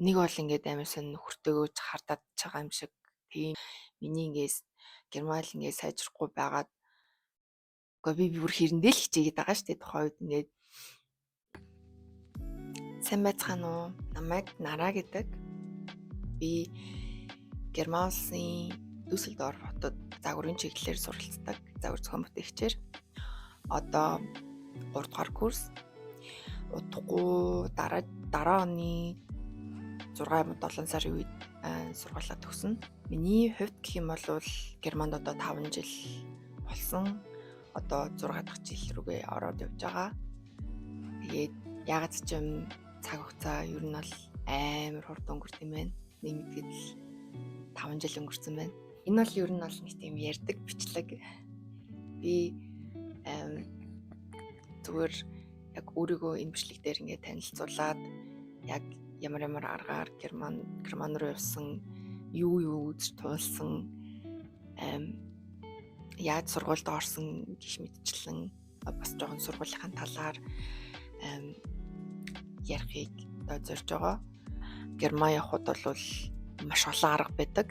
Нэг бол ингээд амар сонь нөхөртөөгөөж хардаад байгаа юм шиг. Тийм миний ингээд герман хэл ингээд сайжрахгүй байгаад үгүй би бүр хэрэндээ л хичээгээд байгаа шүү дээ тухайн үед ингээд. Сайн байцгаана уу? Намайг Нараа гэдэг. Би Герман улсын Дүссельдорф хотод загварын чиглэлээр суралцдаг загвар зохион бүтээгчээр. Одоо 3 дугаар курс. Удахгүй дараа дараа оны 6 юм 7 сарын үед сургуулаа төгснө. Миний хувьд гэх юм бол Германд одоо 5 жил болсон. Одоо 6 дахь жил рүүгээ ороод явж байгаа. Тэгээд яагаад ч юм цаг хугацаа ер нь бол амар хурд өнгөрт юм байна. Нэг мэдэхэд л 5 жил өнгөрсөн байна. Энэ бол ер нь бол нэг тийм ярьдаг бичлэг. Би зүгээр яг өөрийгөө энэ бичлэг дээр ингээд танилцуулаад яг ямар ямар аргаар Герман руу явсан, юу юу үзэж туулсан, яаж сургуульд орсон гэх мэтчлэн бас жоохон сургуулийнхаа талаар ярихыг одоо зорж байгаа. Герман явхад бол маш олон арга байдаг.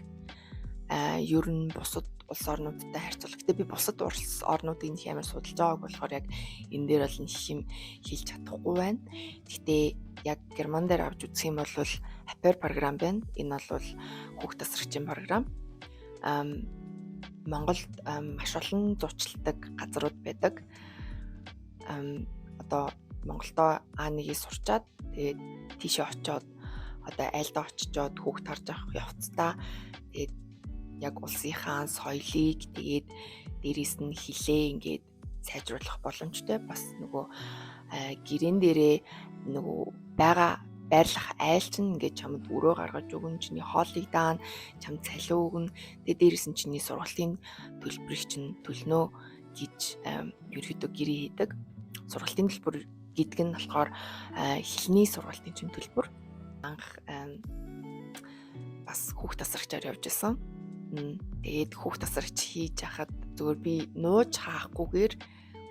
Ер нь бусад улс орнуудтай харьцуулах. Гэтэ би бусад улс орнуудыг нэг амар судалж байгааг болохоор яг энэ дээр бол нэг юм хэлж чадахгүй байна. Гэтэ яг Герман дээр авч үзэх юм бол Au Pair програм байна. Энэ бол хүүхд тасрагчийн програм. Монголд маш олон зуучладаг газрууд байдаг. Одоо Монголдо А1-ийг сурчаад тэгээд тийшээ очиод одоо айлдаа очичоод хүүхд харж авах явцдаа тэгээд яг улсынхаа соёлыг, тэгээд дээрээс нь хилээ ингээд сайжруулах боломжтой. Бас нөгөө гэрэн дээрээ нөгөө байгаа байрлах айл чинь ингээд чамд өрөө гаргаж өгнө, чиний хоолыг даана, чамд цалин өгнө. Тэгээд дээрээс нь чиний сургалтын төлбөрийг чинь төлнө гэж ерөөдөө гэрээ хийдэг. Сургалтын төлбөр гэдэг нь болохоор хэлний сургалтын чинь төлбөр. Анх бас хүүхд тасрагчаар явж исэн. Тэгээд хүүхд тасрагч хийж хахад зүгээр би нууж хаахгүйгээр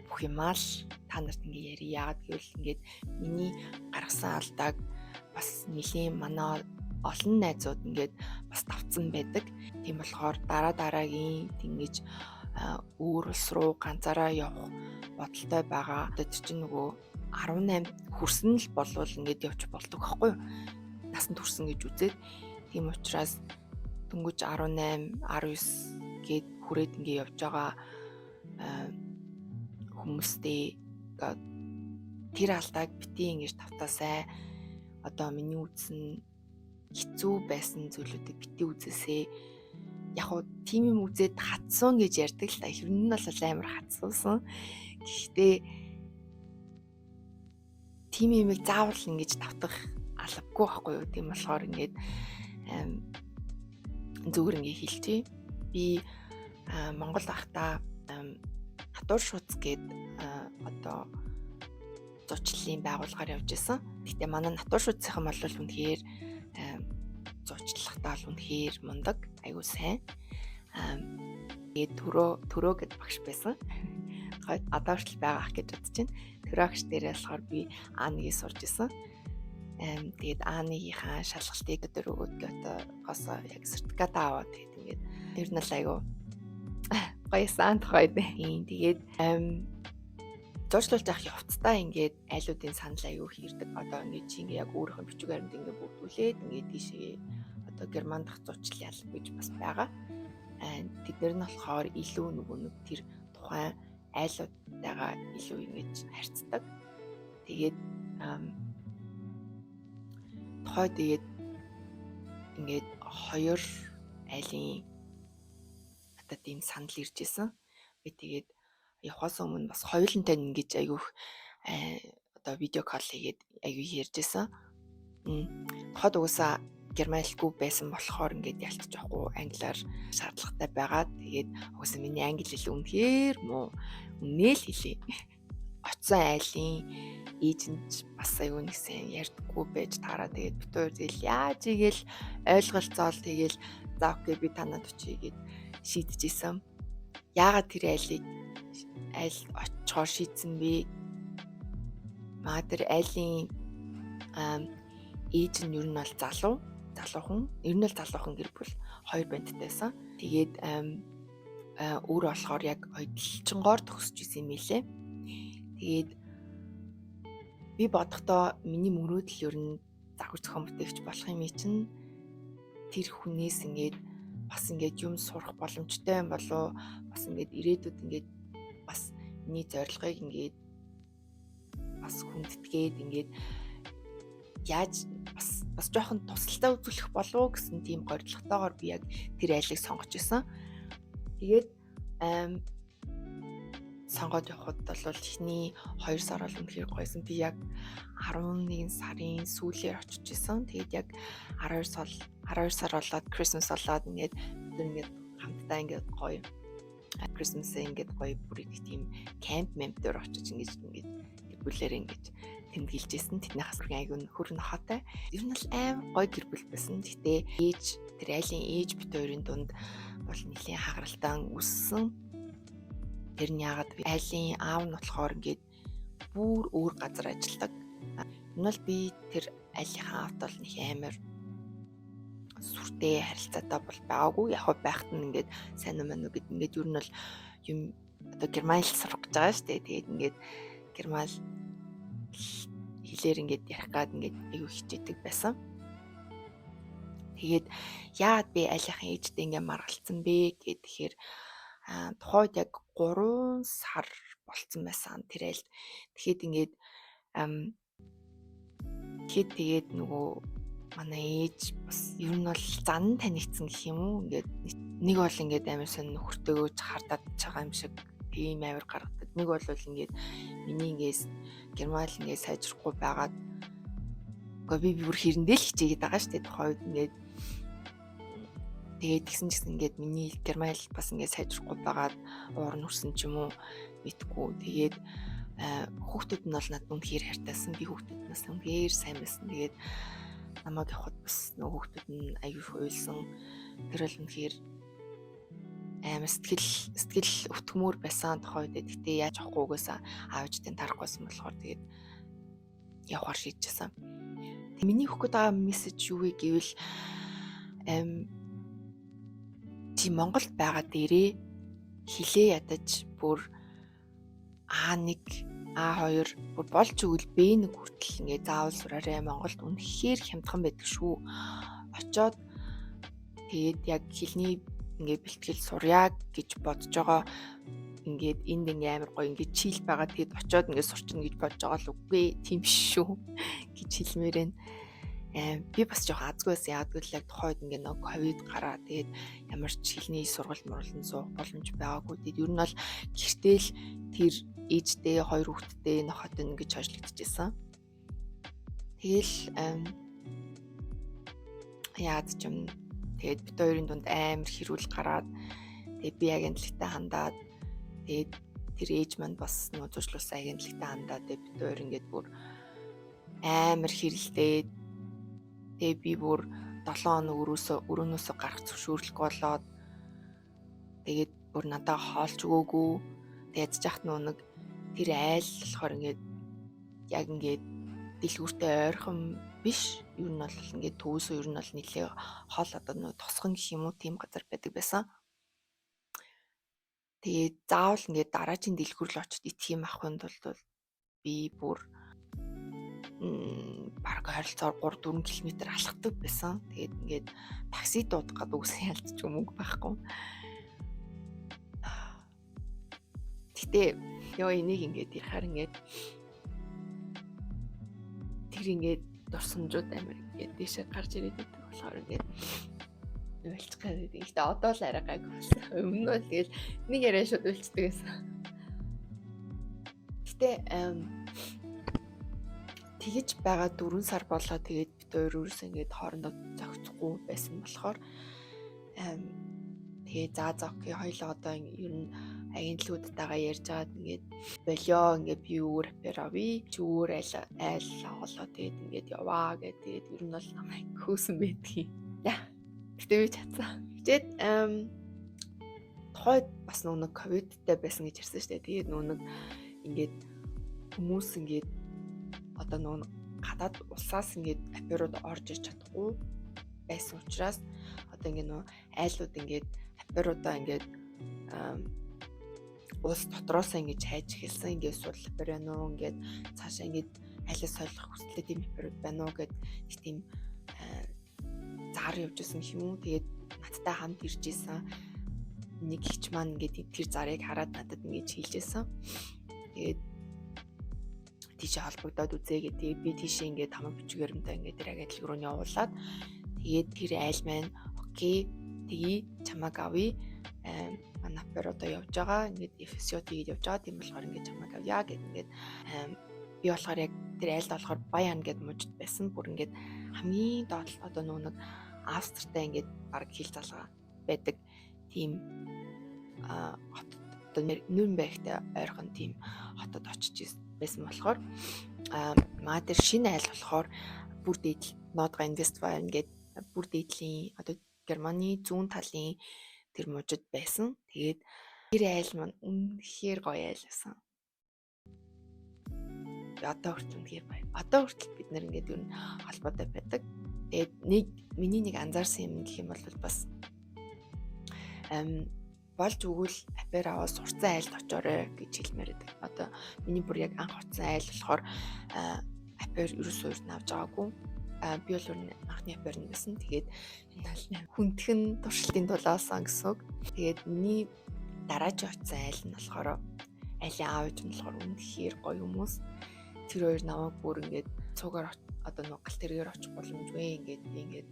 бүх юмаа л та нарт ингээ ярья. Яагаад гэвэл ингээд миний гаргасан алдааг бас нэлийн манай олон найзууд ингээд бас давтсан байдаг. Тийм болохоор дараа дараагийн тэгэж өөр улс руу ганцаараа явах бодолтой байгаа. Одоо тэр чинь нөгөө 18 хүрсэн л болвол ингээд явж болдог байхгүй юу? Насанд хүрсэн гэж үзээд, тийм учраас дөнгөж 18, 19 гээд хүрээд ингээ явж байгаа хүмүүстэй одоо тэр алдааг бити ингэж тавтаасай. Одоо миний үзсэн хэцүү байсан зүйлүүдийг бити үзээсэй. Яг уу тийм юм үзээд хатсан гэж ярьдаг л та. Хэрэн нь бол амар хатсуусан. Гэхдээ тийм юмыг заавал ингэж тавтах албагүй байхгүй юу? Тийм болохоор ингээд зүгээр ингээ хэлчихье. Би Монгол байхдаа Naturschutz гээд одоо зуучлалын байгууллагаар явж исэн. Гэтэ манай Naturschutz-ийнхан бол үнэхээр зуучлахтаа бол үнэхээр мундаг, айгуу сайн. Тэгээд төрөө төрөө гэд багш байсан. Одоо хүртэл байгаа ах гэж бодож байна. Төрөө багш дээрээ болохоор би А1-ийг сурж исэн. Тэгээд А1-ийнхаа шалгалтыг өдөр өгөөд одоогоос яг сертификат аваад, тэгээд ингээд тэр нь л айгуу гоёсан тухайд. Тийм, тэгээд зуучлуулж явах явцдаа ингээд айлуудын санал аягүй хийрдэг. Одоо ингээд чи ингээд яг өөрийнхөө бичиг баримт ингээд бүрдүүлээд ингээд тийшээ одоо Герман дахь зуучлал ялах гэж бас байгаа. Тэд нар нь болохоор илүү нөгөө нэг тэр тухайн айлуудтайгаа илүү ингэж харьцдаг. Тэгээд тухай тэгээд ингээд хоёр айлын надад ийм санал ирж исэн. Би тэгээд явхаас өмнө бас хоёулантай ингэж айгүйх одоо видео call хийгээд айгүй ярьж исэн. Тухайд угаасаа герман хэлгүй байсан болохоор ингээд ялтж явахгүй англиар шаардлагатай байгаа. Тэгээд угаасаа миний англи хэл үнэхээр муу. Үнэ л хэлээ. Очсон айлын ээжинч бас аюу нэг сайн ярьдаггүй байж таараа, тэгээд бид хоёр тэгэл яаж игээл ойлголцоол, тэгэл за okay, би танад очие гэд шийдэж исэн. Яагаад тэр айлыг айл очихоор шийдсэн бэ? Маа тэр айлын Ээж нь ер нь бол залуу хүн. Ер нь бол залуухан гэр бүл 2 бандтай байсан. Тэгээд өөр болохоор яг хоёдлчингоор төгсөж исэн юм билээ. Тэгээд би бодохдоо миний мөрөөдөл ер нь загвар зохион бүтээгч болох юм чинь тэр хүнээс ингээд бас ингээд юм сурах боломжтой юм болов, бас ингээд ирээдүйд ингээд бас миний зорилгыг ингээд бас хүндэтгээд ингээд яаж бас жоохон тусалцаа үзүүлэх болов гэсэн тийм горилготойгоор би яг тэр айлыг сонгож исэн. Тэгээд сонгоод явхад бол эхний 2 сар бол үнэхээр гоёсэн. Би яг 11 сарын сүүлээр очиж исэн. Тэгээд яг 12 сар болоод Christmas болоод ингээд бид ингээд хамтдаа ингээд гоё Christmas-аа ингээд гоё бүр нэг тийм camp мэмп дээр очиж ингээд ингээд гэр бүлээр ингээд тэмдэглэж исэн. Тэдний хасрын айгүй хөр нохотой. Ер нь л аим гоё гэр бүл байсан. Гэтэ ээж, тэр айлын ээж бит хоёрын дунд бол нэлийн хагаралтан үссэн. Тэр нь яагаад вэ? Айлын аав нь болохоор ингээд бүр өөр газар ажилладаг. Энэ бол би тэр айлынхаа аавт бол нэг амар сүртэй харилцаатай бол байгаагүй. Яг байхад нь ингээд сайн уу мань уу гэд ингээд ер нь бол юм одоо герман хэл сурах гэж байгаа шүү дээ. Тэгээд ингээд герман хэлээр ингээд ярих гад ингээд айгүй хичээдэг байсан. Тэгээд яагаад би айлынхаа ээжтэй ингээд маргалцсан бэ гэхээр тухайд яг 3 сар болцсон байсан тэр айлд. Тэгэхэд ингээд тэгэхэд тэгээд нөгөө манай ээж бас ер нь бол зан танигдсан гэх юм уу, ингээд нэг бол ингээд амар сонь нөхөртөөгөөч хардаад байгаа юм шиг тийм амар гаргадаг. Нэг бол ингээд миний ингээд герман ингээд сайжрахгүй байгаад үгүй би бүр хэрэндээ л хичээгээд байгаа шүү дээ тухайн үед ингээд. Тэгээд тэгсэн ч гэсэн ингээд миний герман хэл бас ингээд сайжрахгүй байгаад уур нь хүрсэн ч юм уу мэдгүй. Тэгээд хүүхдүүд нь бол надад үнэхээр хайртайсан. Би хүүхдүүд нас үнэхээр сайн байсан. Тэгээд намайг явхад бас нөгөө хүүхдүүд нь аюу хуйлсан. Тэр бол үнэхээр амар сэтгэл өвтгмөр байсан тухай үед. Гэтэ яаж авахгүй угаасаа аав ээжтэй тарахгүйсэн болохоор тэгээд явахар шийдчихсэн. Миний өгөх гээд байгаа мессеж юу вэ гэвэл чи Монголд байгаа дээрээ хилээ ядаж бүр А1, А2 бүр болж өгвөл Б1 хүртэл ингээ заавал сураарай. Монголд үнэхээр хямдхан байдаг шүү. Очоод тэгээд яг хэлний ингээ бэлтгэл сурья гэж бодож байгаа, ингээд энд ингээ амар гоё ингээ chill байгаа, тэгээд очоод ингээ сурчна гэж бодож байгаа л үгүй, тийм шүү гэж хэлмээр байна. Би бас жоохон азгүй байсан. Яг гэвэл яг тухайд ингээ нэг ковид гараа, тэгээд ямар ч хэлний сургалт мурлан суух боломж байгаагүй. Тэгээд ер нь бол гэртэл тэр ээжтэй хоёр хүүхэдтэй нохотой ингэж хойшлогдчихсэн. Тэгэл яад ч юм, тэгээд бит хоёрын дунд амар хэрүүл гараад, тэгээд би агентлагтай хандаад, тэгээд тэр ээж маань бас нөө зуршлуулсан агентлагтай хандаад, тэгээд бит хоёр ингээд бүр амар хэрэлдээд, тэгээд би бүр 7 хоног өрөөнөөсөө гарах зөвшөөрлөхгүй болоод, тэгээд бүр надад хоолч өгөөгүй. Тэгээд ядж яхад нөө нэг тэр айл болохоор ингээд яг ингээд дэлгүүртэй ойрхон биш. Ер нь бол ингээд төвөөсөө ер нь бол нэлээ хол, одоо нөө тосгон гэх юм уу, тийм газар байдаг байсан. Тэгээд заавал ингээд дараагийн дэлгүүр л очиж идэх юм авахын тулд би бүр бараг ойролцоогоор 3 4 км алхдаг байсан. Тэгээд ингээд такси дуудах гэдэг үгсэн ялцч мөнгө байхгүй. Гэтэ ёо энийг ингээд ярихаар ингээд тэр ингээд дурсамжууд амар ингээд дээшээ гарч ирээд байдаг болохоор ингээд уйлчих гээд байдаг. Гэтэ одоо л арай гайгүй болсон. Өмнө нь бол тэгэл нэг яриа шууд уйлцдаг байсан. Гэтэ тэгэж байгаа 4 сар болоо, тэгээд бид хоёр өөрөөсөө ингээд хоорондоо зохицохгүй байсан болохоор тэгээ за окей, хоёлоо одоо ер нь агентлагуудтайгаа ярьж агаад ингээд болио, ингээд би өөр апер авъя, чи өөр айл олоо, тэгээд ингээд яваа гэд, тэгээд ер нь бол намайг хөөсөн байдгийг. Яа. Гэтэ би чадсан. Хичээд тухайд бас нөгөө ковидтай байсан гэж ярьсан шүү дээ. Тэгээд нөгөө нэг ингээд хүмүүс ингээд одоо нөгөө Гадаад улсаас ингээд au pair-ууд орж ирж чадахгүй байсан учраас одоо ингээд нөө айлууд ингээд au pair-уудаа ингээд улс дотроос ингэж хайж эхэлсэн. Ингээд судлах au pair байна уу? Ингээд цаашаа ингээд айлаа солих хүсэлтэй тийм au pair-ууд байна уу гэд тийм зар явж исэн юм уу. Тэгээд надтай хамт ирж исэн нэг эгч маань ингээд тэр зарыг хараад надад ингэж хэлжсэн. Тэгээд тийшээ холбогдоод үзээгээ. Тэгээд би тийшээ ингээд хамаг бичиг баримтаа ингээд тэр агентлаг руу явуулаад, тэгээд тэр айл маань okay, тэгье, чамайг авъя, манай au pair одоо явж байгаа, ингээд FSJ тэгээд явж байгаа, тийм болохоор ингээд чамайг авъя гэд. Ингээд би болохоор яг тэр айлд болохоор Баян гэд мужид байсан. Бүр ингээд хамгийн доод одоо нөө нэг Австртай ингээд баг хил залгаа байдаг тийм хот, одоо Нюрнбергтэй ойрхон тийм хотод очиж байсан болохоор маа тэр шинэ айл болохоор бүр дээдл Нордрайн-Вестфален ингээд бүр дээдлийн одоо Германы зүүн талын тэр мужид байсан. Тэгээд тэр айл маань үнэхээр гоё айл байсан. Одоо хүртэл үнэхээр гоё. Одоо хүртэл бид нэр ингээд ер нь холбоотой байдаг. Тэгээд нэг миний нэг анзаарсан юм гэх юм бол бас болж өгвөл au pair аваад сурцсан айлд очоорой гэж хэлмээр байдаг. Одоо миний бүр яг анх очсон айл болохоор au pair ерөөсөө урд нь авч байгаагүй. Би бол анхны au pair нь байсан. Тэгээд энэ бол хүндхэн туршилтын тулаасан гэсэн үг. Тэгээд миний дараагийн очсон айл нь болохоор айлын аав ээж нь болохоор үнэхээр гоё хүмүүс. Тэр хоёр намайг бүр ингээд цугаар одоо нэг галт тэргээр очих боломжгүй, ингээд би ингээд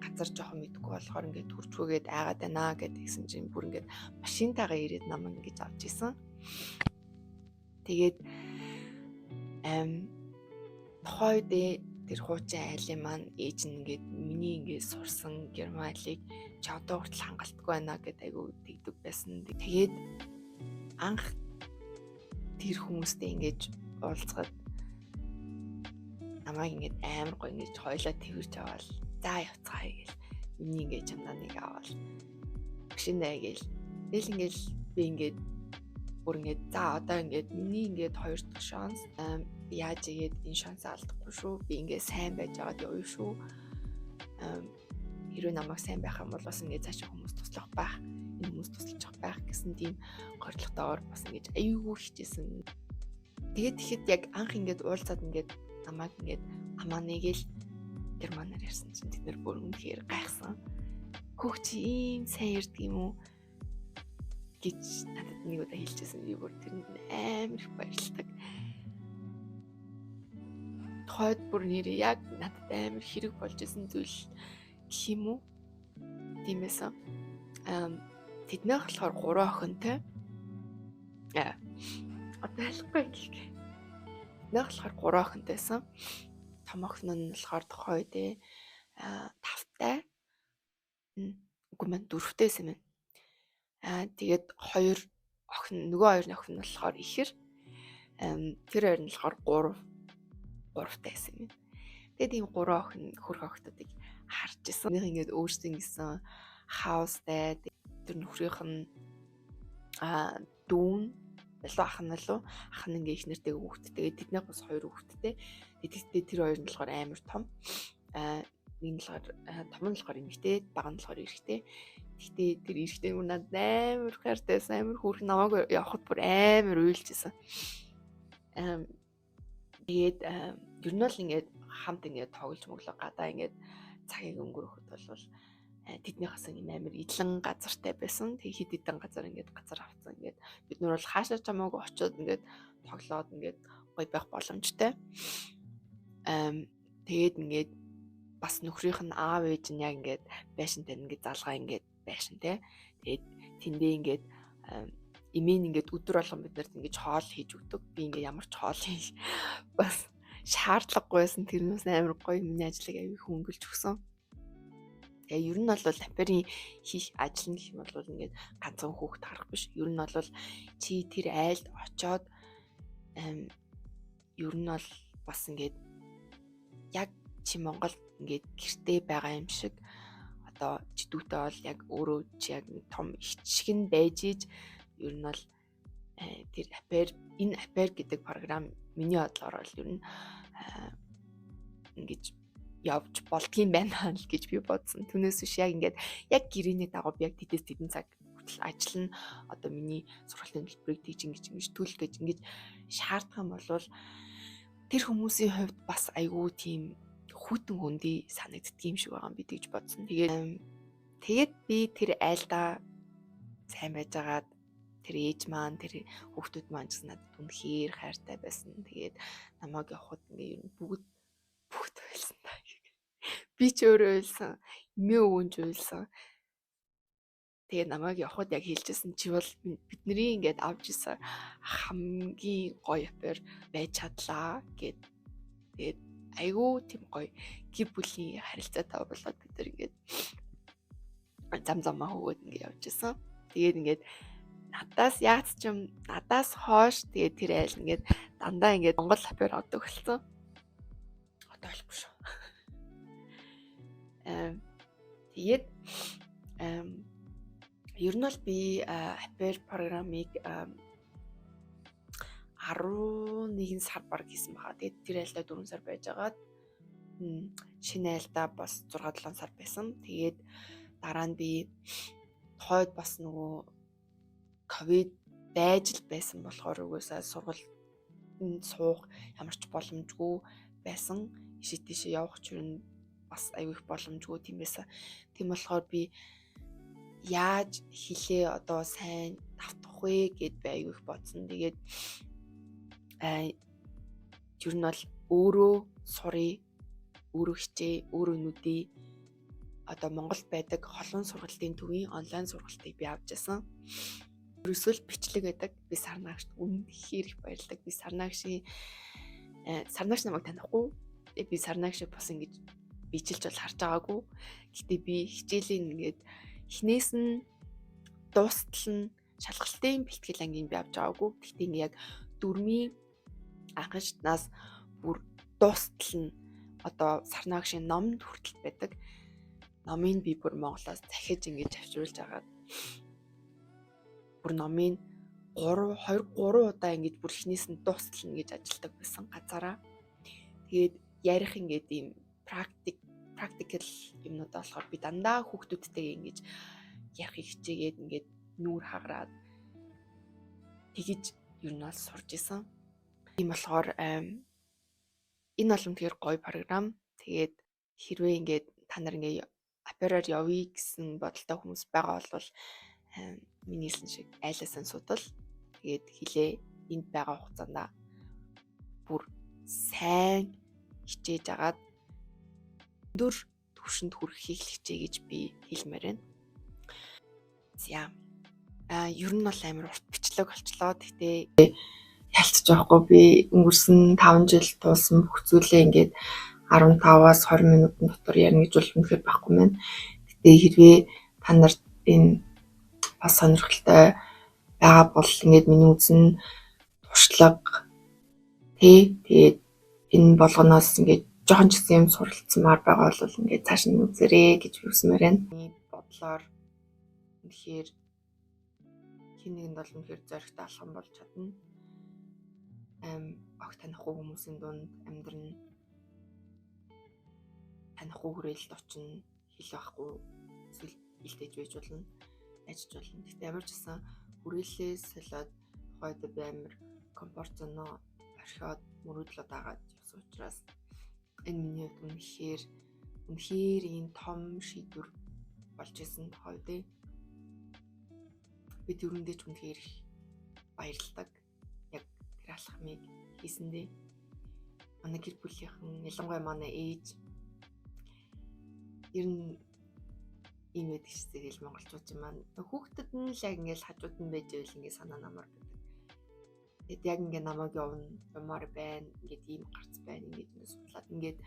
газар жоохон мэдгүй болохоор ингээд төрчгөөгээд айгаад байна гэдгийгсэн чинь бүр ингээд машинтайгаа ирээд намайг ингэж авч исэн. Тэгээд тухайн үедээ тэр хуучин айлын маань ээж нь ингээд миний ингээд сурсан герман хэлийг чи одоо хүртэл хангалтгүй байна гэд айгу тэгдэг байсан. Тэгээд анх тэр хүмүүстэй ингэж уулзахад намайг ингээд амар гоё ингэж хоёлаа тэрж аваад, за явцгаая гэл, миний ингээд чамдааныг аваад машинаа гэл, тэгэл ингээл би ингээд бүр ингээд за одоо ингээд миний ингээд хоёр дахь шанс, яаж игээд энэ шансаа алдахгүй шүү, би ингээд сайн байж байгаад явна шүү, хэрвээ намайг сайн байх юм бол бас ингээд цаашаа хүмүүс туслах байх, энэ хүмүүс тусалчих байх гэсэн тийм горилготойгоор бас ингэж аюулгүй хичээсэн. Тэгээд тэгэхэд яг анх ингээд уулзаад ингээд намайг ингээд амааны гэл германаар ярьсан чинь тэд нар бүр үнэхээр гайхсан. Хөөх, чи ийм сайн ярьдаг юм уу гэж надад нэг удаа хэлчихсэн. Би бүр тэрэнд амар их баярлалдаг. Тухайд бүр нэрээ яг надад амар хэрэг болж исэн зүйл гэх юм уу? Тийм байсан. Тэднийх болохоор гурван охинтой. Аа. Одоо айлахгүй гэх. Тэднийх болохоор гурван охинтойсэн. Том охин нь болохоор тухайн үедээ тавтай. Үгүй мэн, дөрөвтэй байсан юм. Тэгээд хоёр охин, нөгөө хоёр охин нь болохоор ихэр. Тэр хоёр нь болохоор гуравтай байсан юм. Тэгээд ийм гурван охин хөрх охтуудыг харж исэн. Нэг ингээд өөрсдийн гэсэн хаустай, тэр нөхрийнх нь дүүн болоо ах нь болоо ах нь ингээ их нэртэйг хүүхэдтэй. Тэгээд тэднийх бас хоёр хүүхэдтэй. Тэгэхдээ тэр хоёр нь болохоор амар том. Нэг нь болохоор том нь болохоор эмэгтэй, бага нь болохоор эрэгтэй. Гэхдээ тэр эрэгтэй бүр надад амар хайртайсан, амар хөөрхөн, намайг явхад бүр амар уйлжсэн. Тэгээд ер нь бол ингээд хамт ингээд тоглож моглоо, гадаа ингээд цагийг өнгөрөхөд бол тэднийхээс юм амар идэлэн газартай байсан. Тэг хэд хэдэн газар ингээд газар авцсан. Ингээд бид нар бол хаашаа ч хамаагүй очиод ингээд тоглоод ингээд гоё байх боломжтой. Тэгээд ингээд бас нөхрийнх нь аав ээж нь яг ингээд байшинтай ингээд залгаа ингээд байшин те. Тэгээд тэндээ ингээд эмээн ингээд өдөр болгон бид нарт ингээд хоол хийж өгдөг. Би ингээд ямар ч хоол хийх бас шаардлагагүй байсан. Тэрнээс амар гоё миний ажлыг аягүй хөнгөлж өгсөн. Тэгээ ер нь бол au pair-ийн хийх ажил нь гэх юм бол ингээд ганцхан хүүхд харах биш. Ер нь бол чи тэр айлд очоод ер нь бол бас ингээд яг чи Монгол ингээд гэртээ байгаа юм шиг, одоо чи дүүтэй бол яг өөрөө чи яг нэг том эгч шиг нь байж иж ер нь бол тэр au pair, энэ au pair гэдэг програм Миний бодлоор бол ер нь ингэж явж болдгийм байна л гэж би бодсон. Түүнээс биш яг ингээд яг гэрээний дагуу би яг тэдээс тэдэн цаг хүртэл ажиллана. Одоо миний сургалтын төлбөрийг тэгж ингэж ингэж төлөх гэж ингэж шаардах юм бол тэр хүмүүсийн хувьд бас айгүй тийм хүйтэн хөндөй санагддаг юм шиг байгаа юм би тэгж бодсон. Тэгээд би тэр айлдаа сайн байжгаад тэр ээж маань, тэр хүүхдүүд маань ч гэсэн надад үнэхээр хайртай байсан. Тэгээд намайг явхад ингээ ер нь бүгд бүгд уйлсан та. Би ч өөрөө уйлсан, эмээ өвөн ч уйлсан. Тэгээ намайг явхад яг хэлжсэн чи бол бидний ингээд авч исэн хамгийн гоё au pair байж чадлаа гэд. Тэгээд айгүй тийм гоё гэр бүлийн харилцаатай болоод бид нар ингээд зам замаа хөөгөөд ингээд явж исэн. Тэгээд ингээд надаас яаж ч юм надаас хойш тэгээд тэр айл ингээд дандаа ингээд Монгол au pair одог болсон. Одоо болохгүй шүү. Тэгээд ер нь бол би au pair программыг 11 сар баг хийсэн баха. Тэгээд тэр айлдаа 4 сар байжгаад шинэ айлдаа бас 6 7 сар байсан. Тэгээд дараа нь би тухайд бас нөгөө ковид байж л байсан болохоор угаасаа сургуульд суух ямар ч боломжгүй байсан. Ийшээ тийшээ явах ч юм бас аюу их боломжгүй тийм байсан. Тийм болохоор би яаж хилээ одоо сайн давтах вэ гэд би аюу их бодсон. Тэгээд ер нь бол өөрөө сурыг, өөрөө хичээ, өөрөө нүдээ одоо Монголд байдаг холон сургалтын төвийн онлайн сургалтыг би авч байсан. Ерөөсөө л бичлэг байдаг. Би Сарнаагшд үнэхээр их баярлдаг. Би Сарнаагшийн Сарнаагш намайг танихгүй. Би Сарнаагшийг бас ингэж бичилж бол харж байгаагүй. Гэтэ би хичээлийн ингээд эхнээс нь дуустал нь шалгалтын бэлтгэл ангийн би авч байгаагүй. Гэтэ ингээ яг дөрмийн анхан шатнаас бүр дуустал нь одоо Сарнаагшийн номд хүртэл байдаг. Номыг би бүр Монголоос захиж ингэж авчруулж агаад бүр номын 3 2 3 удаа ингэж бүр эхнээс нь дуустал нь гэж ажилтдаг байсан газараа. Тэгээд ярих ингээд ийм practical юмнуудаа болохоор би дандаа хүүхдүүдтэйгээ ингэж ярихыг хичээгээд ингээд нүүр хагараад тэгэж ер нь бол сурж исэн. Тийм болохоор энэ бол үнэхээр гоё програм. Тэгээд хэрвээ ингээд та нар ингээд au pair аар явъя гэсэн бодолтой хүмүүс байгаа бол миний хэлсэн шиг айлаасаа судал. Тэгээд хилээ энд байгаа хугацаанд бүр сайн хичээж агаад өндөр түвшинд хүрэхийг л хичээ гэж би хэлмээр байна. За. Ер нь бол амар урт бичлэг болчлоо. Гэтэ ялцж байхгүй би өнгөрсөн 5 жил туулсан бүх зүйлээ ингээд 15-аас 20 минутын дотор ярина гэж бол үнэхээр байхгүй маань. Гэтэ хэрвээ та нарт энэ бас сонирхолтой байгаа бол ингээд миний үзэн туршлага тий тэгээд энэ болгоноос ингээд жоохон ч гэсэн юм суралцмаар байгаа бол ингээд цааш нь үзээрэй гэж хүсмээр байна. Миний бодлоор үнэхээр хэн нэгэнд бол үнэхээр зоригтой алхам болж чадна. Огт танихгүй хүмүүсийн дунд амьдрна. Танихгүй хүрээлэлд очино, хэл байхгүй эсвэл илтээж байж болно, ажиллаж болно. Гэхдээ ямар ч гэсэн хүрээллээ солиод тухайд би амар comfort zone оо орхиод мөрөөдлөө дагаад явсан учраас энэ миний хувьд үнэхээр үнэхээр ийм том шийдвэр болж исэн тухай үедээ би тэрүүндээ ч үнэхээр их баярладаг. Яг тэр алхмыг хийсэндээ. Манай гэр бүлийнхэн, ялангуяа манай ээж ер нь ийм байдаг шүү дээ монголчууд юм маань. Хүүхдэд нь л яг ингээл хажууд нь байж байвал ингээ санаа намар байдаг. Тэгэд яг ингээ намайг явна, юмар байна, ингээд ийм гарц байна, ингээд ингээ судлаад ингээд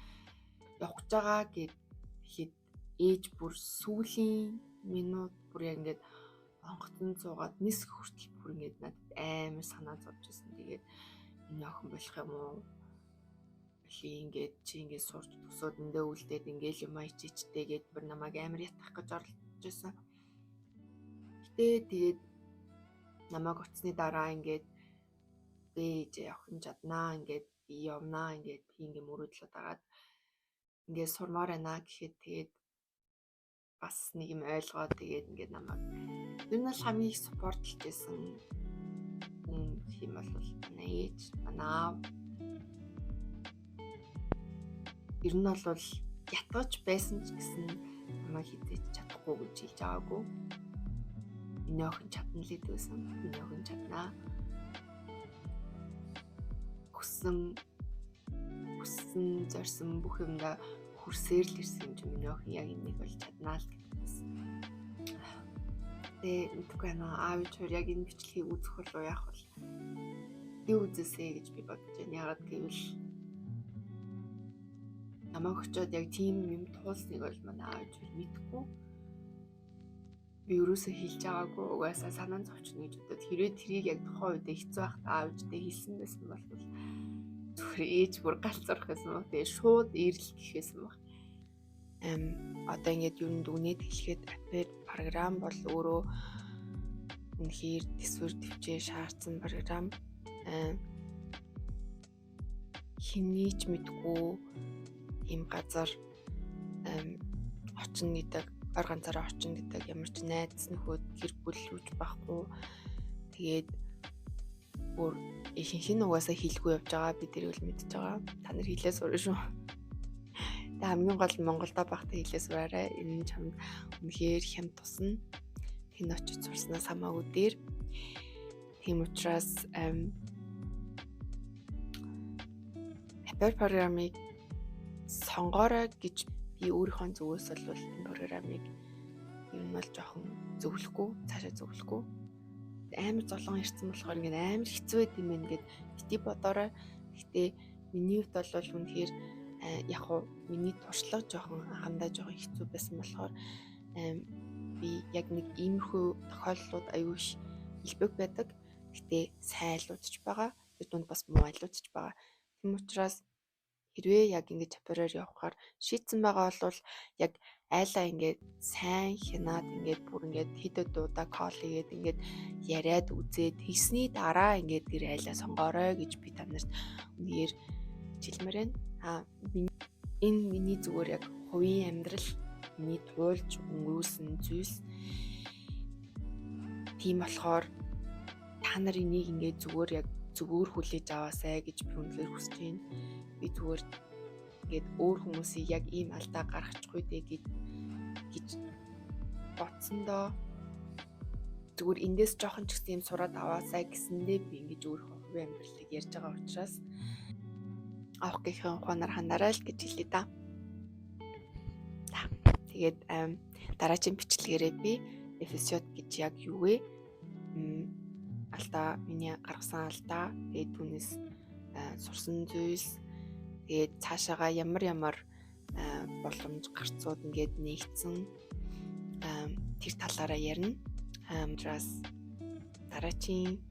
явах гэж байгаа гэд тэгэхэд ээж бүр сүүлийн минут бүр яг ингээд онгоцон суугаад нисэх хүртэл бүр ингээд надад амар санаа зовж ирсэн. Тэгээд энэ охин болох юм уу? Били ингээд чи ингээд сурч төгсөөд эндээ үлдээд ингээл юм ичээчтэй гээд бүр намайг амар ятгах гэж оролдож байсан. Гэтэ тэгээд намайг очсны дараа ингээд Бэ ээжээ, охин чаднаа, ингээд би явнаа, ингээд би ингээд мөрөөдлөө дагаад ингээд сурмаар байна гэхэд тэгээд бас нэг юм ойлгоод тэгээд ингээд намайг ер нь бол хамгийн их support лж байсан хүн гэх юм бол манай ээж, манай аав. Ер нь бол ятгаж байсан ч гэсэн намайг хэзээ ч чадахгүй гэж хэлж байгаагүй. Миний охин чадна л гэдэг байсан. Миний охин чаднаа. Хүссэн, зорьсон бүх юмдаа хүрсээр л ирсэн юм чи миний охин яг энийг бол чаднаа л гэдэг байсан. Тэгээ мэдэхгүй байна. Аав ээж хоёр яг энэ бичлэгийг үзэх болов яах вэ? Би үзээсэй гэж би бодож байна. Яагаад гэвэл намайг очиод яг тийм юм туулсныг бол манай аав ээж хоёр мэдэхгүй. Би ерөөсөө хэлж байгаагүй. Угаасаа санаа зовчно гэж бодоод хэрвээ тэрийг яг тухайн үедээ хэцүү байхад аав ээжтэй хэлсэн байсан бол зүгээр ээж бүр галзуурах байсан баг. Тэгээ шууд ирэл гэх байсан баг. Одоо ингээд юу дүгнээд хэлэхэд au pair програм бол өөрөө үнэхээр төсвөр төвчээ шаардсан програм. Хэний ч мэдэхгүй ийм газар очно гэдэг, ор ганцаараа очно гэдэг, ямар ч найз нөхөд, гэр бүл юуч байхгүй. Тэгээд бүр ихэнх нь угаасаа хэлгүй явж байгаа. Би тэрийг л мэдж байгаа. Та нар хэлээ сурна шүү. Тэгээ хамгийн гол нь Монголдо байхдаа хэлээ сураарай. Энэ нь чамд үнэхээр хямд тусна. Тэнд очиж сурснаас хамаагүй дээр. Тийм учраас au pair програмыг сонгоорой гэж би өөрийнхөө зүгээс бол энэ програмыг ер нь бол жоохон зөвлөхгүй, цаашаа зөвлөхгүй. Амар зовлон ирсэн болохоор ингээд амар хэцүү байд юм байна гэд бити бодоорой. Гэхдээ миний хувьд бол үнэхээр яг уу миний туршлага жоохон анхандаа жоохон хэцүү байсан болохоор би яг нэг иймэрхүү тохиолдлууд аюу их элбэг байдаг. Гэхдээ сайн айлууд ч байгаа. Тэр дунд бас муу айлууд ч байгаа. Тийм учраас хэрвээ яг ингэж au pair аар явахаар шийдсэн байгаа бол яг айлаа ингээд сайн хянаад, ингээд бүр ингээд хэд хэд удаа call хийгээд, ингээд яриад үзээд хийсний дараа ингээд тэр айлаа сонгоорой гэж би та нарт үнэхээр хэлмээр байна. А энэ миний зүгээр яг хувийн амьдрал, миний туулж өнгөрүүлсэн зүйлс. Тийм болохоор та нар энийг ингээд зүгээр яг зөвөр хүлээж аваасай гэж би үнэхээр хүсэж байна. Би зүгээр ингээд өөр хүмүүсийг яг ийм алдаа гаргачихгүй дээ гэж бодсондоо зүгээр эндээс жоохон ч гэсэн юм сураад аваасай гэсэндээ би ингэж өөрийнхөө хувийн амьдралыг ярьж байгаа учраас авах гэх ухаанаар хандарай л гэж хэлье да. Тэгээд дараагийн бичлэгээрээ би FSJ гэж яг юу вэ? Алдаа, миний гаргасан алдаа, тэгээд түүнээс сурсан зүйлс, тэгээд цаашаага ямар ямар боломж гарцууд ингээд нэгдсэн, тэр талаараа ярина. Учраас дараагийн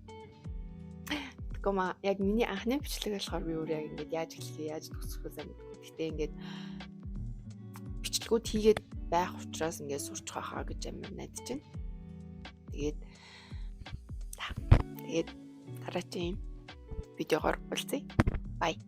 Тэгвэл яг миний анхны бичлэг болохоор би өөр яг ингээд яаж эхлэхээ, яаж төгсөх вэ мэдгүй. Гэхдээ ингээд бичлэгүүд хийгээд байх учраас ингээд сурч байхаа гэж амар найдаж байна. Тэгээд дараагийн видеогоор уулзъя. Bye.